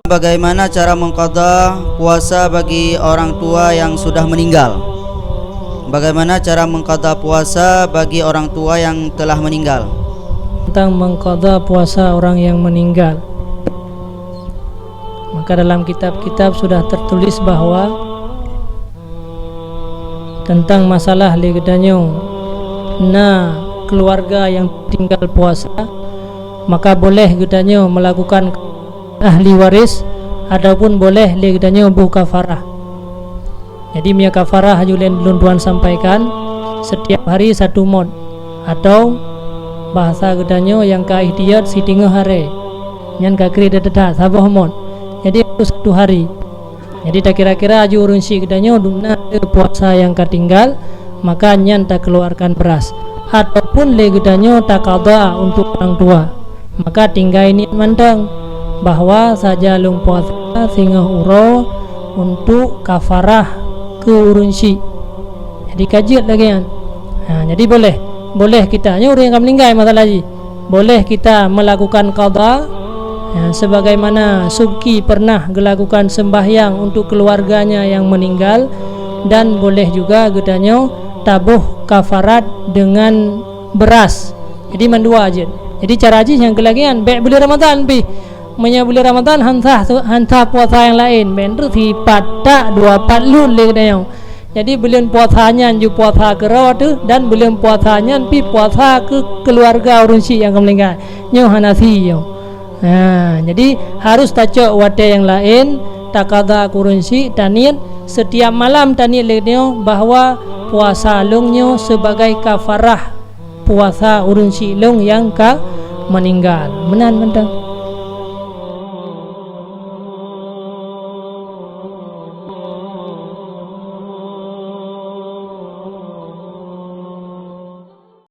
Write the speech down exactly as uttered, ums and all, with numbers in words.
Bagaimana cara mengqadha puasa bagi orang tua yang sudah meninggal? Bagaimana cara mengqadha puasa bagi orang tua yang telah meninggal? Tentang mengqadha puasa orang yang meninggal. Maka dalam kitab-kitab sudah tertulis bahwa tentang masalah lé geutanyoe na keluarga yang tinggal puasa, maka boleh geutanyoe melakukan ahli waris, ataupun boleh lé geutanyoe boh kafarah. Jadi, meunyoe kafarah aju lé lôn tuan sampaikan, setiap hari satu mot, atau bahasa geutanyoe nyang ka ihtiyat siteungoh haré, nyan ka kreh that-that saboh mot. Jadi, satu hari. Jadi, takira-kira aju ureuëng syik geutanyoe dumna puasa nyang ka tinggal, maka nyan takeuluarkan beuras, ataupun lé geutanyoe taqadha untuk orang tua, maka tinggai niet mantong bahwa saja lôn puasa singoh uroe untuk kafarah keu ureuëng syik. Jadi, ka jeuet lagée nyan. Ha, jadi boleh, boleh kita, nyoe ureuëng nyang ka meuninggai masalah jih. Boleh kita melakukan qadha, ya, sebagaimana Subki pernah gelakukan sembahyang untuk keluarganya yang meninggal, dan boleh juga geutanyoe taboh kafarat dengan beras. Jadi mandua jeuet. Jadi cara jih nyang keulagian, bék buleuen Ramadan pih. Meunyoe buleuen Ramadan han sah, han sah puasa nyang laén, bék treuk sipat tak dua pat lheueh lé geutanyoe. Jadi, buleuen puasa nyan ju puasa keudroe teuh, dan buleuen puasa nyan pih puasa keu keuluwarga ureuëng syik nyang ka meuninggai. Nyoe hana sie nyoe. Ha, jadi harus tacok watée nyang laén, taqadha keu ureuëng syik, taniet, setiap malam taniet lé nyoe bahwa puasa lôn nyoe sebagai kafarah puasa ureuëng syik lôn nyang ka meuninggal. Meunan mantong.